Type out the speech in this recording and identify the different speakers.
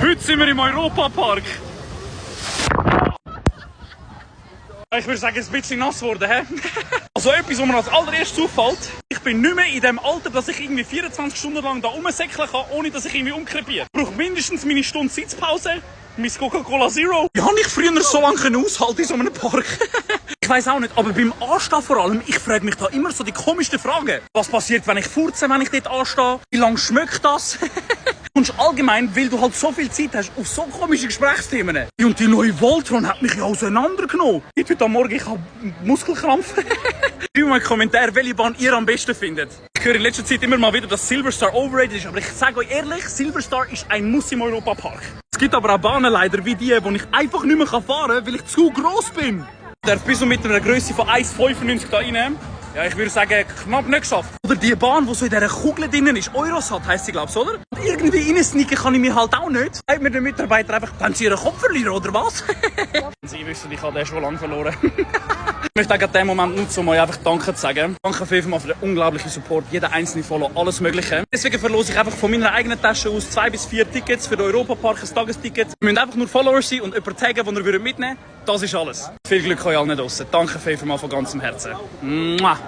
Speaker 1: Heute sind wir im Europapark. Ich würde sagen, es ist ein bisschen nass geworden. Also etwas, was mir als allererstes auffällt, ich bin nicht mehr in dem Alter, dass ich irgendwie 24 Stunden lang da rumsäckeln kann, ohne dass ich irgendwie umkrepiere. Ich brauche mindestens meine Stunde Sitzpause, mein Coca-Cola Zero. Wie habe ich früher so lange aushalten in so einem Park? Ich weiss auch nicht, aber beim Anstehen vor allem, ich frage mich da immer so die komischsten Fragen. Was passiert, wenn ich furze, wenn ich dort anstehe? Wie lange schmeckt das? Und allgemein, weil du halt so viel Zeit hast auf so komische Gesprächsthemen. Und die neue Voltron hat mich ja auseinandergenommen. Heute am Morgen, ich habe Muskelkrampf. Schreibt mal in die Kommentare, welche Bahn ihr am besten findet. Ich höre in letzter Zeit immer mal wieder, dass Silverstar overrated ist. Aber ich sage euch ehrlich, Silverstar ist ein Muss im Europapark. Es gibt aber auch Bahnen leider wie die, wo ich einfach nicht mehr fahren kann, weil ich zu gross bin. Ich darf bis mit einer Größe von 1,95 da rein. Ja, ich würde sagen, knapp nicht geschafft. Oder die Bahn, die so in dieser Kugel drinnen ist. Eurosat heisst sie, glaube ich, oder? Und irgendwie reinsneaken kann ich mir halt auch nicht. Sagt mir der Mitarbeiter einfach, wenn sie ihren Kopf verlieren, oder was? Sie wissen, ich habe den schon lange verloren. Ich möchte auch in diesem Moment nutzen, um euch einfach Danke zu sagen. Danke vielmals für den unglaublichen Support, jeder einzelne Follow, alles Mögliche. Deswegen verlose ich einfach von meiner eigenen Tasche aus 2 bis 4 Tickets für den Europapark, ein Tagesticket. Ihr müsst einfach nur Follower sein und jemanden taggen, den ihr mitnehmen würdet. Das ist alles. Viel Glück euch allen draussen. Danke vielmals von ganzem Herzen. Mua.